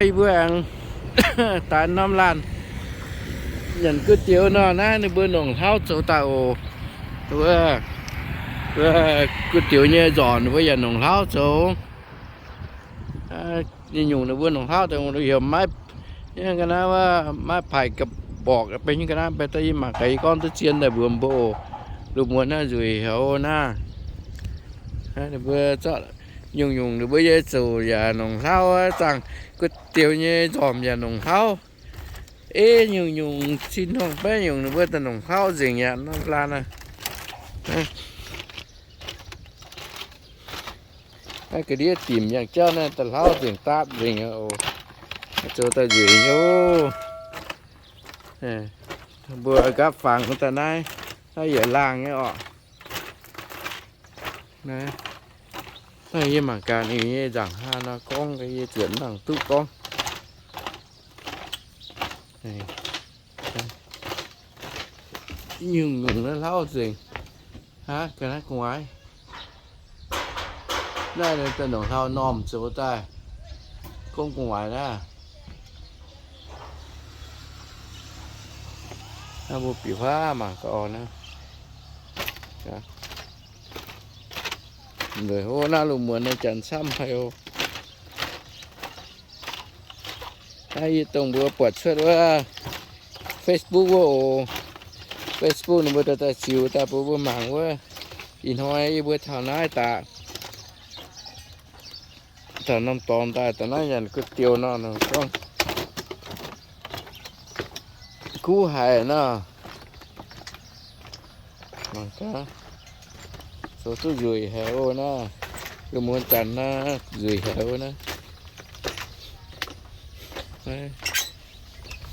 Yie mbuo aengx daaih norm laanh nyanc kuv dioux nor, naaiv ninh mbuo nongc hlauv zoux daaih oc. Wuov, wuov kuv dioux nyei nzormc ninh mbuo yaac nongc hlauv zoux. Nyungc-nyungc ninh mbuo nongc hlauv daaih heuc maiv, ga'naaiv maiv paaic ga'mborqc, benx ga'naaiv benx daaih yie mangc gaax yie gorngv duqv zien daaih mbuox mbuo oc. Lungh muonz naaiv nzueic haic naaiv. Ninh mbuo zorqv nyungc-nyungc ninh mbuo yie zoux yaac nongc hlauv zaangh kuv dioux nyei nzormc yaac nongc hlauv. Ei nyungc-nyungc cin hnongh baeqv nyungc ninh mbuo daaih nongc hlauv nzengc yaac norm laanh aqv. Naaiv ga'ndiev dimc yangh jauv naaiv daaih hlauv nzengc, daapv nzengc oc. Zoux daaih nzueic haic oc. Mbuo gapv fangx daaih naaiv, naaiv yietc laangh nyei orqc. Naaiv yie mangc gaax ninh nyei nzaangc hnangv nor gorngv, yie ziouc mangc duqv gorngv. Nyungc-nyungc naaiv hlauv nzengc. Hnangv ga'naaiv gu'nguaaic. Naaiv daaih nongc hlauv-normh zoux daaih. Gorngv gu'nguaaic naaiv. Naaiv mbuo bieqc huaav mangc gaax orqc naaiv. Nzueic haic naaiv, lungh muonz naaiv janx camv haic oc. Naaiv yie dongh mbuo buatc cuotv wuov Facebook wuov oc. Facebook ninh mbuo daaih ziux daaih bun mbuo mangc wuov. Ih hnoi yie mbuo taux naaiv daaih, taux norm dorngx daaih, daaih naaiv nyanc kuv dioux nor, gorngv kuv haic nor. Mangc gaax, zoux duqv nzueic haic oc naaiv. Lungh muonz zanc naaiv nzueic haic oc naaiv.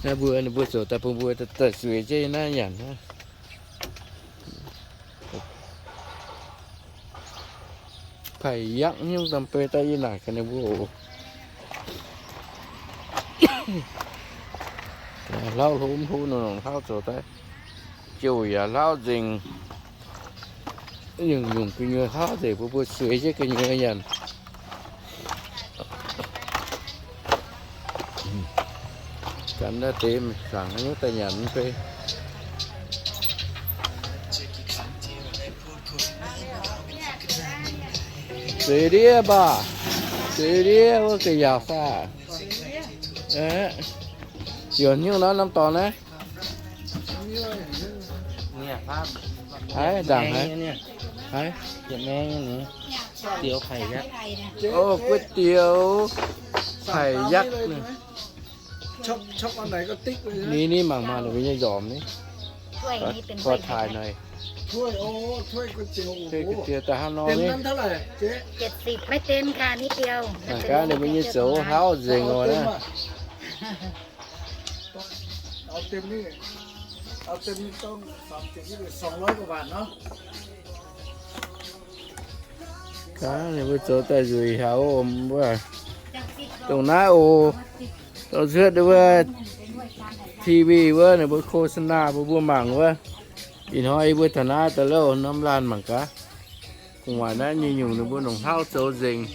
Naaiv mbuo, ninh mbuo zoux daaih bun mbuo daaih zueiz jienv naaiv nyanc hnangv. Paaic yakv nyungc daaih beiv daaih yie naaic gaax ninh mbuo oc. Hlauv hlo mv hlo nor, nongc hlauv zoux daaih jouh yaac hlauv nzengc. Nyungc-nyungc gu'nyuoz hlauv nzengc, mbuo mbuo sueix jienv gu'nyuoz nyanc. Ganh naaiv deix zaangc nyungc daaih nyanc mv bei. Zeix ndiev mbaah, zeix ndiev wuov ga'yaauc saah. Yuonc nyungc nor norm dorngx naaiv. Haiz ndaangc haiz, haiz, o, guv dioux paaic yakv. Ninh, ninh mangc maah, ninh mbuo nyei nzormc ni. Gor taaih naaic. Guv dioux daaih hnangv nor ni. Mangc gaax ninh mbuo nyei zoux hlauv nzengc oc naaiv. Gaax ninh mbuo zoux daaih nzueic haic oc mbuo. Dongh naaiv oc, dongh cuotv wuov T V wuov, ninh mbuo โฆษณา bun mbuo mangc wuov. Ih hnoi yie mbuo taux naaiv daaih loh norm laanh mangc gaax. Gu'nguaaic naaiv nyungc-nyungc ninh mbuo nongc hlauv zoux nzengc.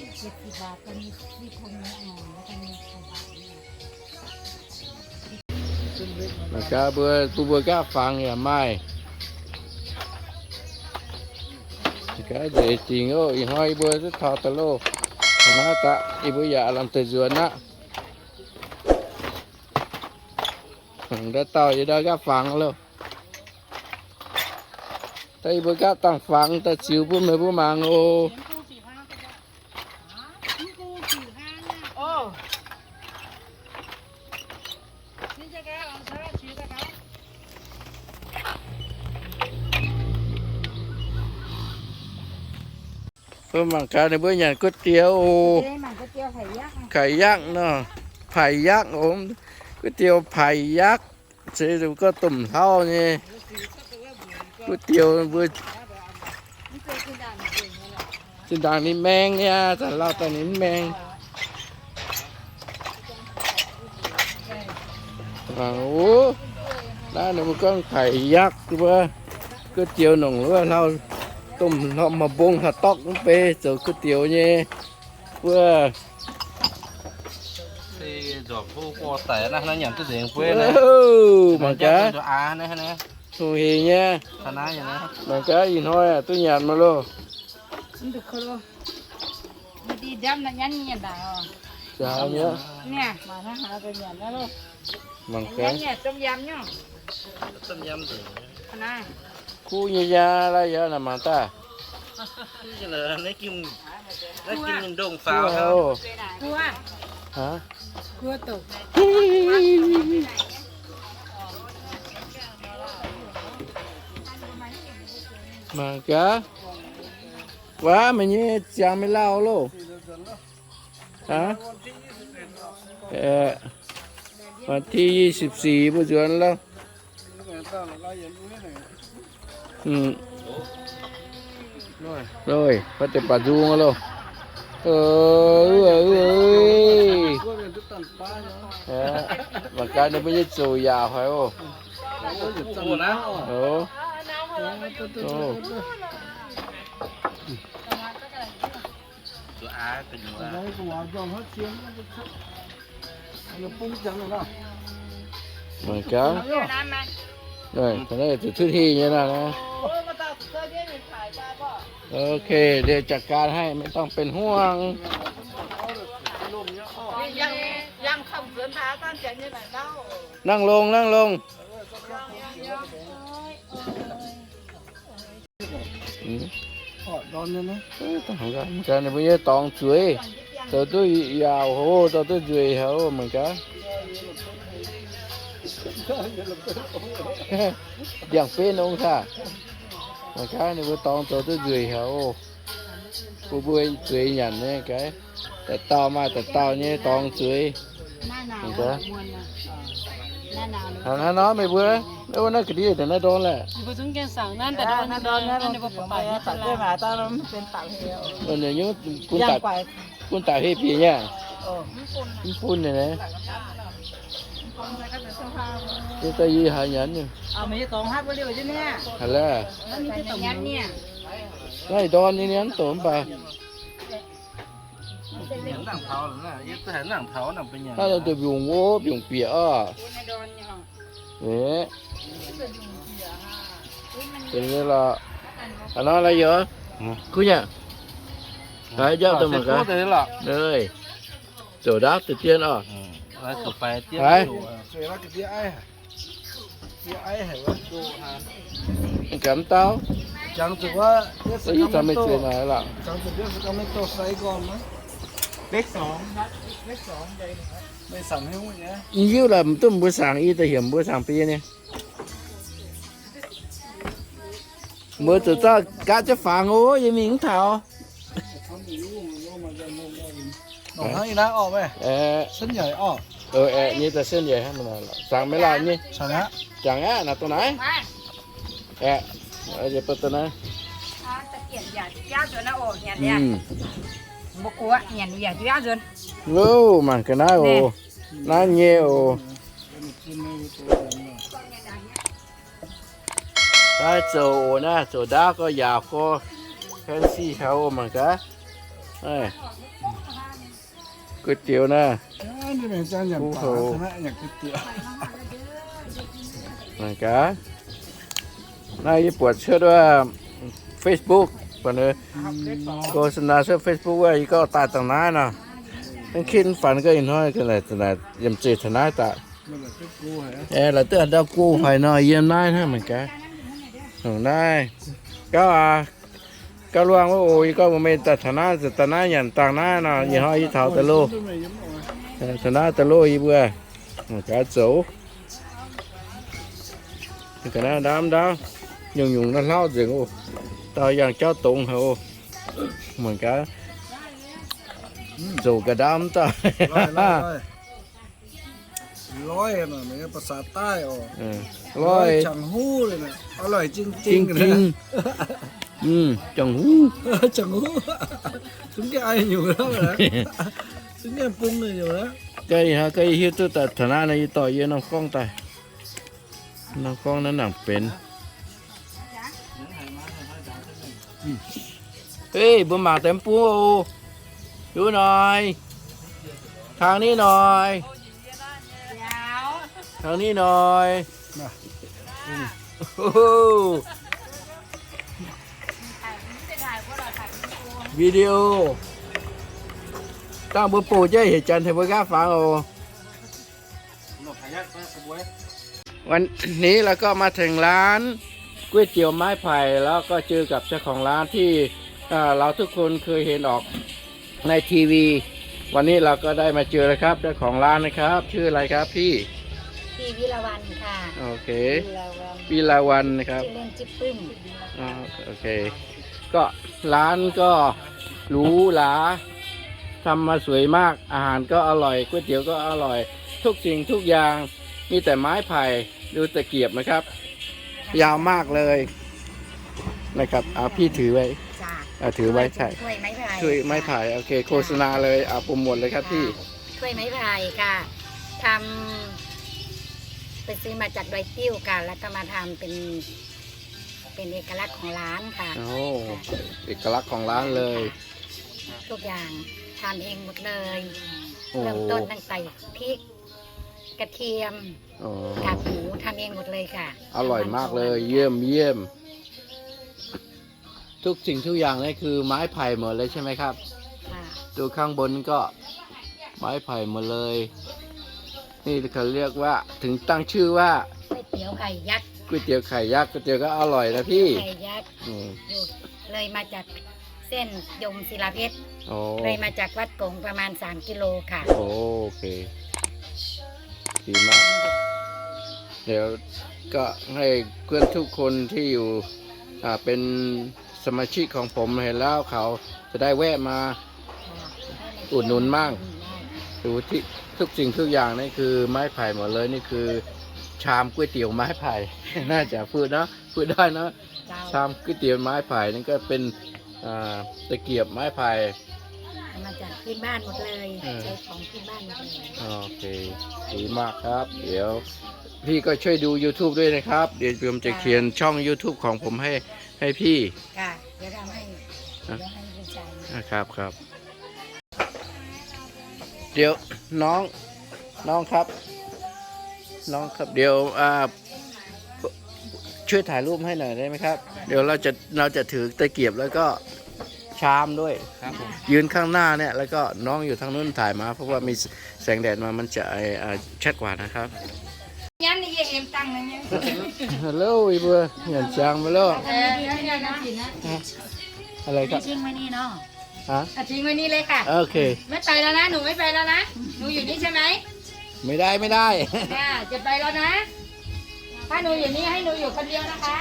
Mangc gaax mbuo, bun mbuo nqaapv fangx yaac maaih. Gaax nzeic dingc oc. Ih hnoi yie mbuo duqv taux daaih loh. Naaiv daaih yie mbuo yaac lamh deix nzuonx aqv. Mangc ndau dauh yie ndau nqaapv fangx loh. Daaih yie mbuo nqaapv dangh fangx daaih ziux bun meih mbuo mangc oc. Mbuo mangc gaax ninh mbuo nyanc guv dioux oc. Kaic yakv nor, paaic yakv oc. Guv dioux paaic yakv, se gorngv domh hlauv nyei guv dioux mbuo. Zinh ndaangc ninh maeng nyei aqv, zanc lauh daaih ninh mv maeng. Mangc oc, naaiv ninh mbuo gorngv kaic yakv wuov, guv dioux nongc wuov hlauv, domh hlauv, maaih mbong hlauv-dorqv mv bei zoux guv dioux nyei wuov. Nzormc hlo gorx daic naaiv, naaiv nyanc duqv nzengc bueiv naaiv. Mangc gaax. Hungh hec nyei. Mangc gaax ih hnoi duqv nyanc maiv loh. Mangc gaax. Kuv nyei yaa lai yaac naaic mangc daaih. Mangc gaax. Waac, meih nyei ziangx meih lauh loh. Aa, วันที่ยี่สิบสี่ mbuo nzuonx loh. Lorqc, baac deix baac nzung loh. Mangc gaax ninh mbuo nyei zoux yaauc haic oc. Mangc gaax. Naaiv zuqc cuotv heh nyei naaiv. Ok, เดี๋ยวจัดการให้ ไม่ต้องเป็นห่วง นั่งลง นั่งลง Ninh mbuo nyei dorngx zueiz, zoux duqv yaauc haic, zoux duqv nzueic haic mangc gaax. Ndiangx-benv ong saah. Mangc gaax ninh mbuo dorngx zoux duqv nzueic haic oc. Bun mbuo zueiz nyanc nyei gaax. Daaih dauh maaih daaih dauh nyei dorngx zueiz. Hnangv naaiv nor meih mbuo, wuov naaiv ga'ndiev daaih naaiv ndorn laeh. Bun daaih heh bieqc nyei. Mv bun naaic. Yie daaih yie haiz nyanc nyei. Haiz laeh. Naaiv ndorn nyei mv dongh mv baac. Naaiv dongh mbiungc wuov, mbiungc bieqc oc. Benx nyei lorqc. A'hnoi la'youz, kuv nyei. Haiz jauv dongh mangc gaax. Zoux ndaauv deix dien oc. Haiz. Mv gaax mv dauh. Yie caux meih zueiz naaic lorqc. Yie hiuv lorqc, mv duqv mbuo saangc, yie daaih hiemx mbuo saangc biei nyei. Mbuo zuqc zorqv gaatv jienv fangx oc, yie mingh mv taux. Nyei daaih เส้นใหญ่ hnangv nor, zaangc meih laanh nyei. Jangx aqv, naaic dongh naaiv. Aeqv, dongh naaiv. Loh, mangc ga'naaiv oc. Naaiv nyei oc. Naaiv zoux oc, naaiv zoux ndaauv gorx, yaauc gorx, fancy haic oc, mangc gaax. Kuv dioux naaiv. Mangc gaax. Naaiv yie buatc cuotv wuov Facebook, buatc โฆษณา cuotv Facebook wuov, yie gorngv daaih dangh naaiv nor. Mv kitv mv fanx gorngv ih hnoi naaic, naaic yiem zeiz taux naaiv daaih. Aeqv, laaix duqv haaix dauh go haic nor, yiem naaiv hnangv mangc gaax. Dongh naaiv. Gauv aac, gauv luangh wuov oc, yie gorngv mbuox meih daaih taux naaiv, daaih naaiv nyanc dangh naaiv nor, ih hnoi yie taux daaih loh. Taux naaiv daaih loh yie mbuo. Mangc gaax zoux. Ga'naaiv ndaamv ndaauv, nyungc-nyungc naaiv hlauv nzengc oc. Dauh yangh jauv dongz haic oc. Mangc gaax, zoux ga'ndaamv dauh. Loi, ภาษาใต้ oc. Loi. Jangx huv, jing-jing. Jangx huv. Zungv gaengh ai nyungc, zungv gaengh bung nyungc. Ga'naaiv hiuv duqv daaih taux naaiv nor, yie dorh yie norm gorngv daaih. Norm gorngv naaiv nangc benx. Ei, mbuo mangc deix mv bung oc. Hiuv hnoi. ทางนี้หน่อย ทางนี้หน่อย โอ้โห วิดีโอ ตั้งบนปู่เจ้าเหตุการณ์ไทยเบอร์เก้าฟังโอ วันนี้เราก็มาถึงร้านก๋วยเตี๋ยวไม้ไผ่ แล้วก็เจอกับเจ้าของร้านที่ เอ่อ เราทุกคนเคยเห็นออกในทีวี วันนี้เราก็ได้มาเจอแล้วครับ เจ้าของร้านนะครับ ชื่ออะไรครับพี่ พี่วิลาวัลย์ค่ะ โอเค วิลาวัลย์ วิลาวัลย์นะครับ ชื่อเล่นชื่อปึ้ม อ๋อ โอเค ก็ร้านก็หรูหรา ทำมาสวยมาก อาหารก็อร่อย ก๋วยเตี๋ยวก็อร่อย ทุกสิ่งทุกอย่าง มีแต่ไม้ไผ่ ดูตะเกียบนะครับ ยาวมากเลยนะครับ เอาพี่ถือไว้ จ้ะ เอาถือไว้ ใช่ ถ้วยไม้ไผ่ ถ้วยไม้ไผ่ ค่ะ โอเค ค่ะ โฆษณาเลย เอาโปรโมทเลยครับพี่ ค่ะ ถ้วยไม้ไผ่ค่ะ ทำ ไปซื้อมาจากดอยติ้วค่ะ แล้วก็มาทำเป็น เป็นเอกลักษณ์ของร้านค่ะ โอ้ ค่ะ เอกลักษณ์ของร้านเลย ค่ะ ทุกอย่างทำเองหมดเลย โอ้ เริ่มต้นตั้งแต่พริก กระเทียม อ๋อ กากหมู ทำเองหมดเลยค่ะ อร่อยมากเลย ทั้งวัน เยี่ยม เยี่ยม ทุกสิ่งทุกอย่างนี่คือไม้ไผ่หมดเลยใช่ไหมครับ ค่ะ ดูข้างบนก็ไม้ไผ่หมดเลย นี่เขาเรียกว่า ถึงตั้งชื่อว่า ก๋วยเตี๋ยวไข่ยักษ์ ก๋วยเตี๋ยวไข่ยักษ์ ก๋วยเตี๋ยวก็อร่อยนะพี่ ไข่ยักษ์ อืม อยู่ เลยมาจากเส้นยมศิลาเพชร อ๋อ เลยมาจากวัดกงประมาณสามกิโลค่ะ โอเค ดีมาก เดี๋ยวก็ให้เพื่อนทุกคนที่อยู่ อ่า เป็นสมาชิกของผมเห็นแล้ว เขาจะได้แวะมาอุดหนุนมั่ง ดูที่ทุกสิ่งทุกอย่างนี่คือไม้ไผ่หมดเลย นี่คือชามก๋วยเตี๋ยวไม้ไผ่ น่าจะพูดเนอะ พูดได้เนอะ เจ้า ชามก๋วยเตี๋ยวไม้ไผ่นี่ก็เป็น อ่า ตะเกียบไม้ไผ่ มาจากพื้นบ้านหมดเลย เออ ใช้ของพื้นบ้านหมดเลย โอเค ดีมากครับ เดี๋ยวพี่ก็ช่วยดู YouTube ด้วยนะครับ เดี๋ยวผมจะ ค่ะ เขียนช่อง YouTube ของผมให้ ให้พี่ ค่ะ เดี๋ยวทำให้ อ่ะ เดี๋ยวให้พี่ชาย อ่ะ ครับ ครับ เดี๋ยวน้อง น้องครับ น้องครับ เดี๋ยว อ่า ช่วยถ่ายรูปให้หน่อยได้ไหมครับ เดี๋ยวเราจะ เราจะถือตะเกียบแล้วก็ชามด้วย ครับผม ยืนข้างหน้าเนี่ย แล้วก็น้องอยู่ทางนู้นถ่ายมา เพราะว่ามีแสงแดดมา มันจะ ไอ้ อ่า ชัดกว่านะครับ Nhắn đi về em tăng này nha. Hello, อีเบอร์ หยันจางมาแล้ว Ờ, nhắn đi, nhắn đi. อะไรครับ Đi xin mai ni nó. ฮะ อ่ะ ทิ้งไว้นี่เลยค่ะ โอเค ไม่ไปแล้วนะ หนูไม่ไปแล้วนะ หนูอยู่นี่ใช่ไหม ไม่ได้ ไม่ได้ อ่า จะไปแล้วนะ ถ้าหนูอยู่นี่ให้หนูอยู่คนเดียวนะคะ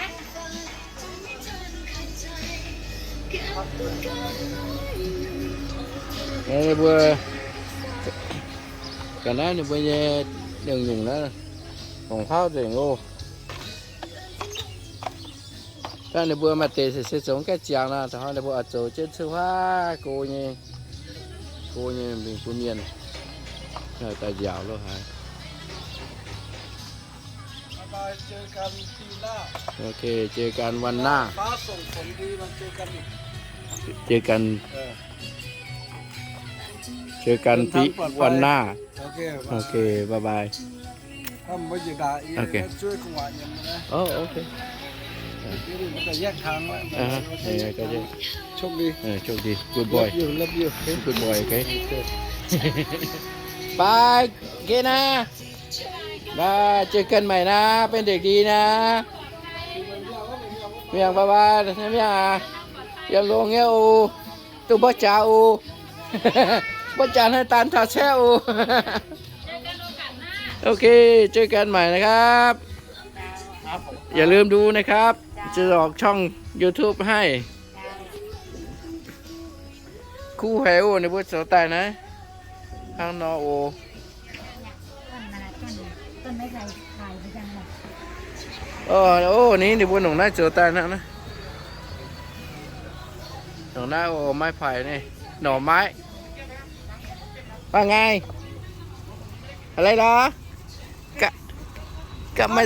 Ninh mbuo ga'naaiv ninh mbuo nyei nyungc-nyungc naaiv, longc hlauv nzengc oc. Daaih ninh mbuo maaih deix se zoux gaengh ziangx nor, da'hoi ninh mbuo oix zoux jienv cuotv huaav go nyei, go nyei mingh bun mienh. Daaih nziaauc lo haaix. 拜拜，เจอกันปีหน้า โอเค เจอกันวันหน้า ฟ้าส่งฝนดี มาเจอกันอีก เจอกัน เออ เจอกันปี เดินทางปลอดภัย วันหน้า โอเค โอเค บ๊ายบาย ถ้ามันไม่จะด่าอีก โอเค นะ ช่วยขวางอย่างนี้นะ อ๋อ โอเค เดี๋ยวมันจะแยกทางแล้ว อ่าฮะ เดี๋ยวมันจะแยกทาง ยังไงก็แยก โชคดี เออ โชคดี Good boy Love you, love you. Good boy, okay? Bye, okay นะ บาย เจอกันใหม่นะ เป็นเด็กดีนะ เมี่ยง บ๊ายบาย เมี่ยงอ่ะ เตรียมลงเงี้ยอู ตุ๊บจ้าอู ป้าจ๋าให้ตันทาแช่อู โอเค เจอกันใหม่นะครับ อย่าลืมดูนะครับ จะออกช่อง YouTube ให้ Kuv haiz oc, ninh mbuo zoux daaih naaiv. Hnangv nor oc. Oc, ninh mbuo nongc naaiv zoux daaih hnangv naaiv. Nongc naaiv oc, ไม้ไผ่ naaiv, หน่อไม้. Wa ngaih. A'leiz lorz. Ga'mai.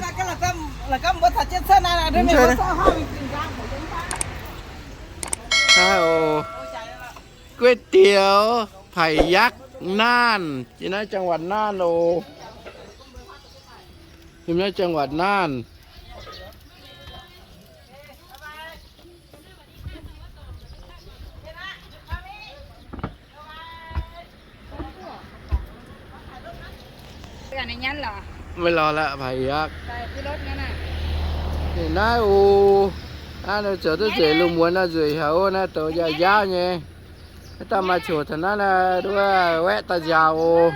Guei diuc, paic yakv. Naanh, jiex naaiv จังหวัดน่าน oc. Yiem naaiv จังหวัดน่าน. Maiv lorz la'bieiv aqv. Ninh naaiv oc. Naaiv ninh zoux duqv nzengc lungh muonz naaiv nzueic haic oc. Naaiv douz njaaux njaaux nyei. Naaiv daaih maaih coc taux naaiv, nduov waeqv daaih nziaaux oc.